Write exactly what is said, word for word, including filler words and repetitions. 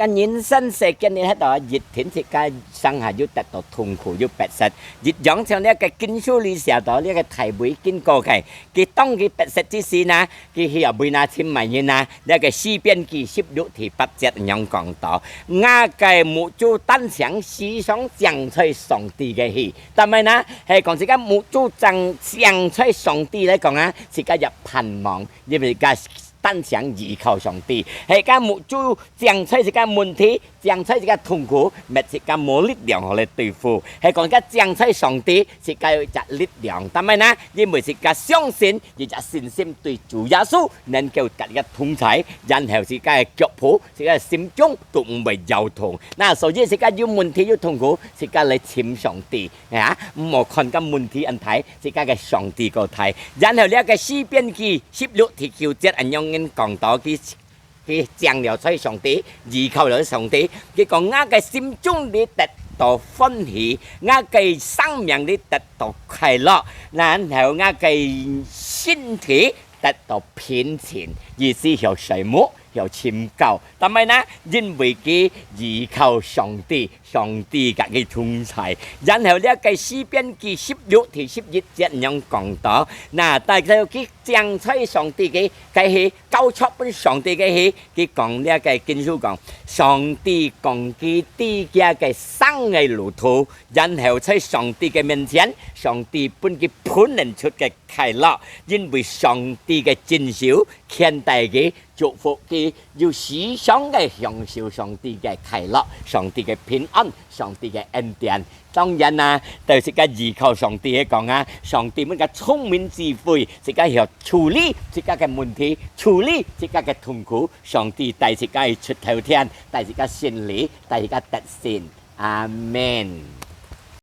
个人生世間裡歇到，一定自家生下又得到痛苦又迫切，一樣像這个經書裡寫到這个大衛經過个，佢當佢迫切之時呢，佢去啊為哪尋麼人啊？這个詩篇記十六第八節恁樣講到：「吾个目珠單淨時常淨在上帝个去。」但係呢，係講自家目珠淨淨在上帝來講啊，自家有盼望，因為自家單淨依靠上帝。係講目珠淨在自家問題，淨在自家痛苦，乜自家無力量好來對付。係講自家淨在上帝，自家有一隻力量。但係呢，因為自家相信，一隻信心對主耶穌能夠佮自家同在，然後自家个腳步，自家个心中都毋會搖動。那所以自家有問題有痛苦，自家來尋上帝。 啊，毋好看个問題恁大，自家个上帝過大。然後這个詩篇記十六第九節恁樣講到，佢，佢淨了在上帝，依靠了上帝。佢講：「吾个心中裡得到歡喜，吾个生命裡得到快樂，然後吾个身體得到平靜。」意思曉睡目，曉尋覺。但係呢，因為佢依靠上帝， 上帝佮佢同在。然後這个詩篇記十六第十一節恁樣講到，那大家佢淨在上帝个，个去，交託分上帝个去，佢講這个經書講：「上帝降佢知佢个生个路途，然後在上帝个面前，上帝分佢噴出个快樂，因為上帝个正手牽帶佢，祝福佢， 有時常个享受上帝个快樂、上帝个平安、上帝个恩典。」當然啦，對自家依靠上帝來講啊，上帝分自家聰明智慧，自家曉處理自家个問題，處理自家个痛苦。上帝帶自家出頭天，帶自家勝利，帶自家得勝。阿們。